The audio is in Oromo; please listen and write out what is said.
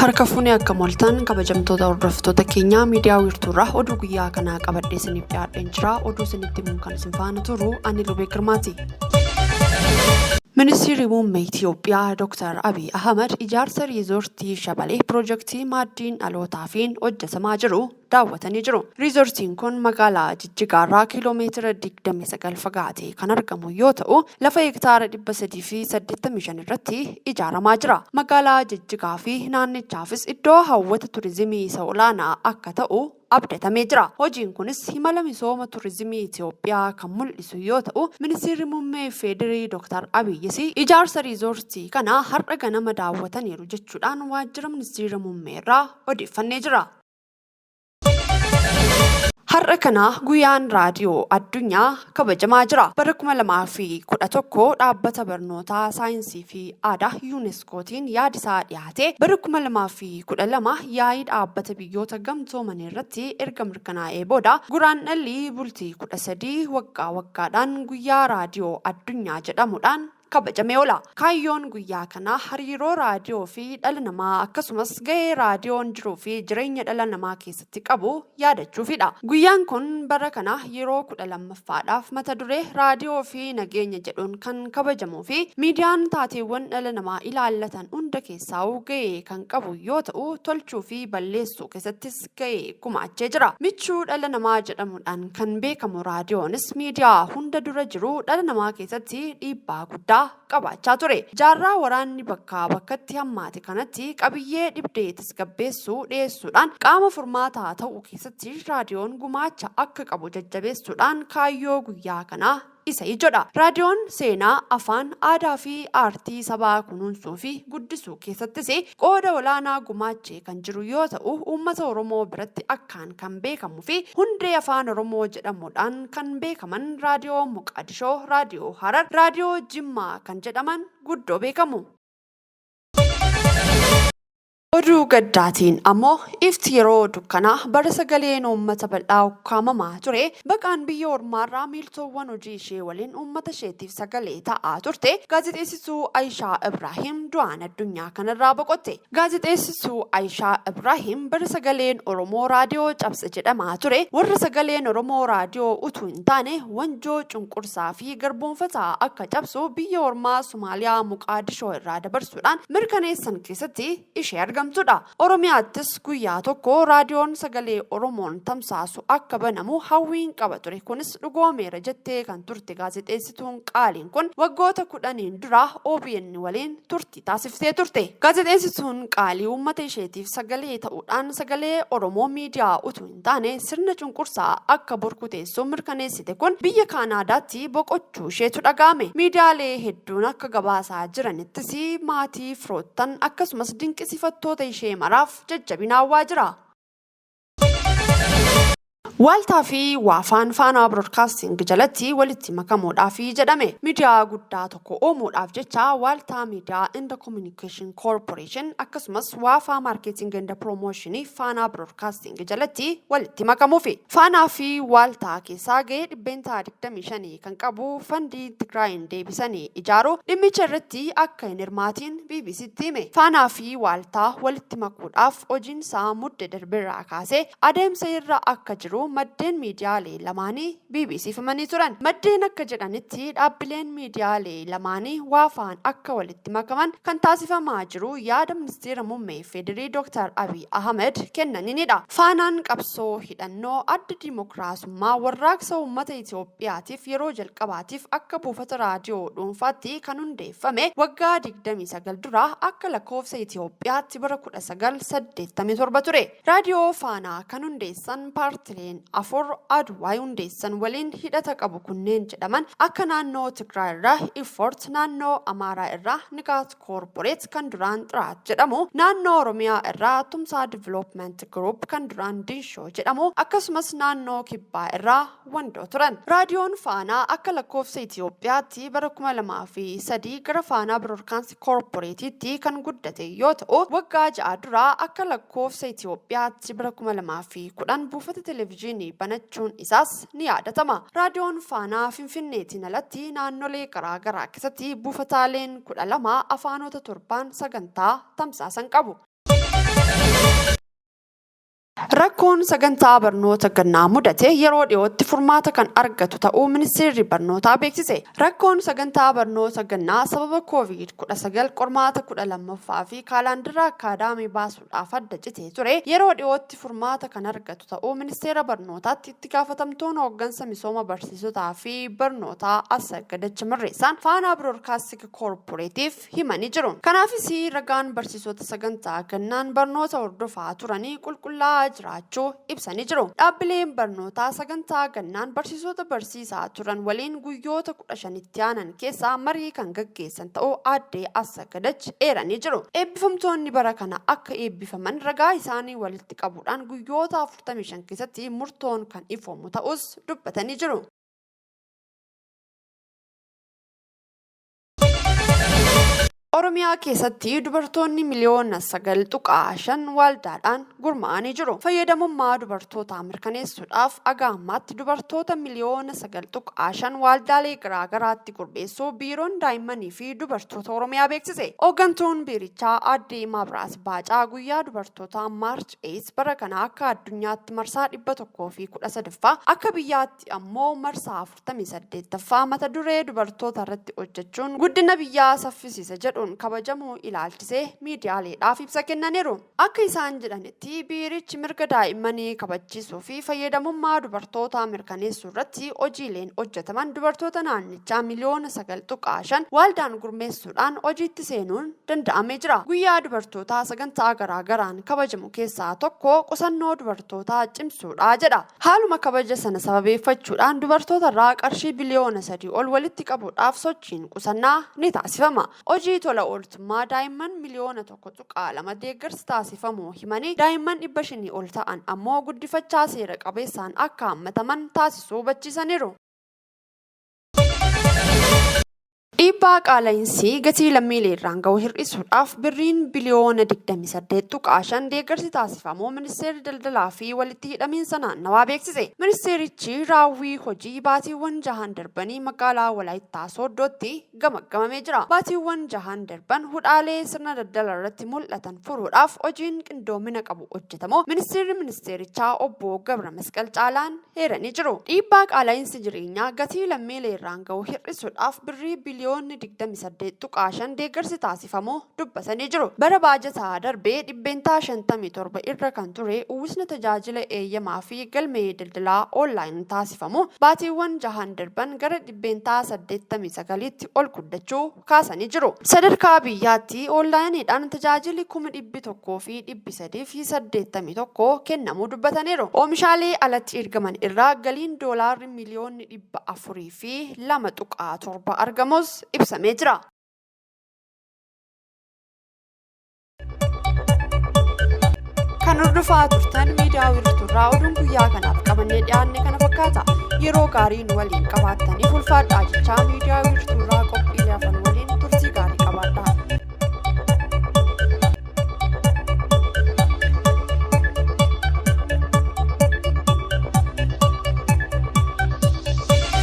Harka fuunee akka moltan kabajamtoota hordoftoota keenyaa miidiyaa wiirtuurraa oduu guyyaa kanaa qabadhee isiniif dhiyaadheen jira. Oduu isinitti himuun kan isin faana turu ani Lubee Girmaati. Ministiirri Muummee Itiyoophiyaa Dr. Abiy Ahmad ijaarsa riizoortii Shabalee pirojektii maaddiin dhalootaafiin hojjetamaa jiru daawwatanii jiru. Riizoortiin kun magaalaa Jijjigaarraa kiiloo meetira 29 fagaatee kan argamu yoo ta'u, lafa hektaara 385 irratti ijaaramaa jira. Magaalaa Jijjigaa fi naannichaafis iddoo hawwata turizimii isa olaanaa akka ta'u abdatamee jira. Hojiin kunis imala misooma turizimii Itiyoophiyaa kan mul'isu yoo ta'u, Ministiirri Muummee FDRI Dr. Abiyyis ijaarsa riizoortii kana har'a ganama daawwataniiru jechuudhaan waajjira Ministiira Muummeerraa odeeffannee jira. Har'a kana guyyaan raadiyoo addunyaa kabajamaa jira. Bara 2011 dhaabbata barnootaa saayinsii fi aadaa UNESCOtiin yaadi isaa dhiyaate bara 2012 yaa'ii dhaabbata biyyoota gamtoomanii irratti erga mirkanaa'ee booda Guraandhalli bultii 13 waggaa waggaadhaan guyyaa raadiyoo addunyaa jedhamuudhaan kabajamee oola. Kaayyoon guyyaa kanaa hariiroo raadiyoo fi dhala namaa akkasumas gahee raadiyoon jiruu fi jireenya dhala namaa keessatti qabu yaadachuufidha. Guyyaan kun bara kana yeroo 12ffaadhaaf mata duree raadiyoo fi nageenya jedhuun kan kabajamuu fi miidiyaan taateewwan dhala namaa ilaallatan hunda keessaa'uu gahee kan qabu yoo ta'u tolchuu fi balleessuu keessattis gahee gumaachee jira. Michuu dhala namaa jedhamuudhaan kan beekamu raadiyoonis miidiyaa hunda dura jiru dhala namaa keessatti dhiibbaa guddaa qabaachaa ture. Jaarraa waraanni bakkaa bakkatti hammaate kanatti qabiyyee dhibdee tasgabbeessuu dhiyeessuudhaan qaama furmaataa ta'uu keessatti raadiyoon gumaacha akka qabu jajjabeessuudhaan kaayyoo guyyaa kanaa isa ijodha. Raadiyoon seenaa, afaan, aadaa fi aartii sabaa kunuunsuu fi guddisuu keessattis qooda olaanaa gumaachee kan jiru yoo ta'u, uummata Oromoo biratti akkaan kan beekamuu fi hundee afaan Oromoo jedhamuudhaan kan beekaman Raadiyoo Moqaadishoo, Raadiyoo Harar, Raadiyoo Jimmaa kan jedhaman guddoo beekamu. Oduu gaddaatiin ammoo ifti yeroo dukkanaa bara sagaleen uummata bal'aa ukkaamamaa ture baqaan biyya ormaarraa miiltoowwan hojii ishee waliin uummata isheetiif sagalee ta'aa turte gaazexeessituu Ayishaa Ibraahim du'aan addunyaa kanarraa boqotte. Gaazexeessituu Ayishaa Ibraahim bara sagaleen Oromoo raadiyoo cabse jedhamaa ture warra sagaleen Oromoo raadiyoo utuu hin taane wanjoo cunqursaa fi garboomfataa akka cabsu biyya ormaa Somaaliyaa Moqaadishoo irraa dabarsuudhaan mirkaneessan keessatti ishee argamtudha. Oromiyaattis guyyaa tokko raadiyoon sagalee Oromoon tamsaasu akka banamu hawwiin qaba ture. Kunis dhugoomeera jettee kan turte gaazexeessituun qaaliin kun waggoota 10n dura OBN waliin turtii taasiftee turte. Gaazexeessituun qaalii uummata isheetiif sagalee ta'uudhaan sagalee Oromoo miidiyaa utuu hin taane sirna cunqursaa akka burkuteessu mirkaneessite kun biyya Kaanaadaatti boqochuu isheetu dhaga'ame. Miidiyaalee hedduun akka gabaasaa jiranittis maatii, firoottan akkasumas dinqisiifattoota ishee maraaf jajjabina hawwaa jira. Waaltaa fi Waafaan Faanaa Broadcasting jalatti walitti makamuudhaafi jedhame. Miidiyaa guddaa tokko uumuudhaaf jecha Waaltaa Miidiyaa and Communication Corporation akkasumas Waafaa Marketing and Promotion Faanaa Broadcasting jalatti walitti makamuufi. Faanaa fi Waaltaa keessaa gahee 25% kan qabu fandii Tigraayin deebisanii ijaaruu dhimmicha irratti akka hin hirmaatiin BBCtti hime. Faanaa fi Waaltaa walitti makuudhaaf hojiin isaa Mudde darberraa kaasee adeemsa irra akka jiru maddeen miidiyaalee lamaanii BBCf himanii turan. Maddeen akka jedhanitti dhaabbileen miidiyaalee lamaanii Waafaan akka walitti makaman kan taasifamaa jiru yaada Ministeera Muummee FDRI Dr. Abiy Ahmed kennaniinidha. Faanaan qabsoo hidhannoo adda dimokiraasummaa warraaqsa uummata Itoophiyaatiif yeroo jalqabaatiif akka buufata raadiyoo dhuunfaatti kan hundeeffame waggaa 29 dura akka lakkoofsa Itoophiyaatti bara 1987 ture. Raadiyoo Faanaa kan hundeessan paartileen afur Adwui hundeessan waliin hidhata qabu kunneen jedhaman akka naannoo Tigraay irraa Effort, naannoo Amaaraa irraa Nigaat Koorporeet kan duraan Xiraat jedhamu, naannoo Oromiyaa irraa Tumsaa Development Group kan duraan Dinshoo jedhamu akkasumas naannoo Kibbaa irraa Wandoo turan. Raadiyoon Faanaa akka lakkoofsa Itiyoophiyaatti bara 2003 gara Faanaa Biroodkaansti Koorporeetiitti kan guddate yoo ta'u, waggaa 6 dura akka lakkoofsa Itiyoophiyaatti bara 2010 buufata televijiinii banachuun isaas ni yaadatama. Raadiyoon Faanaa Finfinneetiin alatti naannolee garaa garaa keessatti buufataaleen 12 afaanota torbaan sagantaa tamsaasan qabu. Rakkoon sagantaa barnoota gannaa mudate yeroo dhiyootti furmaata kan argatu ta'uu Ministeerri Barnootaa beeksise. Rakkoon sagantaa barnoota gannaa sababa Covid 19 qormaata 12ffaa fi kaalaandara akkaadaamii baasuudhaaf adda citee ture yeroo dhiyootti furmaata kan argatu ta'uu Ministeera Barnootaatti Itti gaafatamtuun hooggansa misooma barsiisotaa fi barnootaa Assaggadach Mirreessaan Faanaa Biroodkaastig Koorporeetiif himanii jiru. Kanaafis ragaan barsiisota sagantaa gannaan barnoota hordofaa turanii qulqullaa'aa jiraachuu ibsanii jiru. Dhaabbileen barnootaa sagantaa gannaan barsiisota barsiisaa turan waliin guyyoota 15 itti aanan keessaa marii kan gaggeessan ta'uu Aadde Assagadach eeranii jiru. Eebbifamtoonni bara kana akka eebbifaman ragaa isaanii walitti qabuudhaan guyyoota 45 keessatti murtoon kan ifoomu ta'uus dubbatanii jiru. Oromiyaa keessatti dubartoonni miliyoona 9.5 waldaadhaan gurmaa'anii jiru. Fayyadamummaa dubartootaa mirkaneessuudhaaf aga ammaatti dubartoota miliyoona 9.5 waldaalee garaagaraatti gurmeessuu Biiroon Daa'immanii fi Dubartoota Oromiyaa beeksise. Hooggantuun biirichaa Aadde Maabraat Baacaa guyyaa dubartootaa March 8 bara kana akka addunyaatti marsaa 113ffaa akka biyyaatti ammoo marsaa 48ffaa mata duree dubartoota irratti hojjechuun guddina biyyaa saffisiisa jedhuun kabajamuu ilaalchisee miidiyaaleedhaaf ibsa kennaniiru. Akka isaan jedhanitti biirichi mirga daa'immanii kabachiisuu fi fayyadamummaa dubartootaa mirkaneessuu irratti hojiileen hojjetaman dubartoota naannichaa miliyoona 9.5 waaldaan gurmeessuudhaan hojiitti seenuun danda'amee jira. Guyyaa dubartootaa sagantaa garaagaraan kabajamu keessaa tokko qusannoo dubartootaa cimsuudha jedha. Haaluma kabaja sana sababeeffachuudhaan dubartoota irraa qarshii biliyoona 3 ol walitti qabuudhaaf sochiin qusannaa ni taasifama. Hojii tola ooltummaa daa'imman miliyoona 1.2 deeggarsi taasifamuu himanii, daa'imman 500 ol ta'an ammoo guddifachaa seera qabeessaan akka hammataman taasisuu hubachiisaniiru. Dhiibbaa qaala'insi gatii lammiileerraan ga'u hir'isuudhaaf birriin biliyoona 28.5 deeggarsi taasifamuu Ministeerri Daldalaa fi Walitti Hidhamiinsa Naannawaa beeksise. Ministeerichi raawwii hojii baatiiwwan jahan darbanii magaalaa Walaayittaa Sooddootti gamaggamamee jira. Baatiiwwan jahan darban hudhaalee sirna daldalarratti mul'atan furuudhaaf hojiin qindoomina qabu hojjetamuu Ministeerri Ministeerichaa Obbo Gabra Masqal Caalaan eeranii jiru. Dhiibbaa qaala'insi jireenyaa gatii lammiileerraan ga'u hir'isuudhaaf birrii biliyoonni 28.5 deeggarsi taasifamuu dubbatanii jiru. Bara baajataa darbe %57 irra kan ture uwwisni tajaajila eeyyamaa fi galmee daldalaa online taasifamu baatiiwwan jahan darban gara %89tti ol guddachuu kaasanii jiru. Sadarkaa biyyaatti onlaayiniidhaan tajaajilli kuma dhibbi 1 fi dhibbi 3 fi 81 kennamuu dubbataniiru. Oomishaalee alatti ergaman irraa galiin doolaarri miliyoonni 402.7 argamuus ibsamee jira. Kan hordofaa turtan miidiyaa wiirtuurraa oduun guyyaa kanaaf qabannee dhiyaanne kana fakkaata. Yeroo gaarii nu waliin qabaattaniif ulfaadhaa jechaa miidiyaa wiirtuurraa qophiilee hafan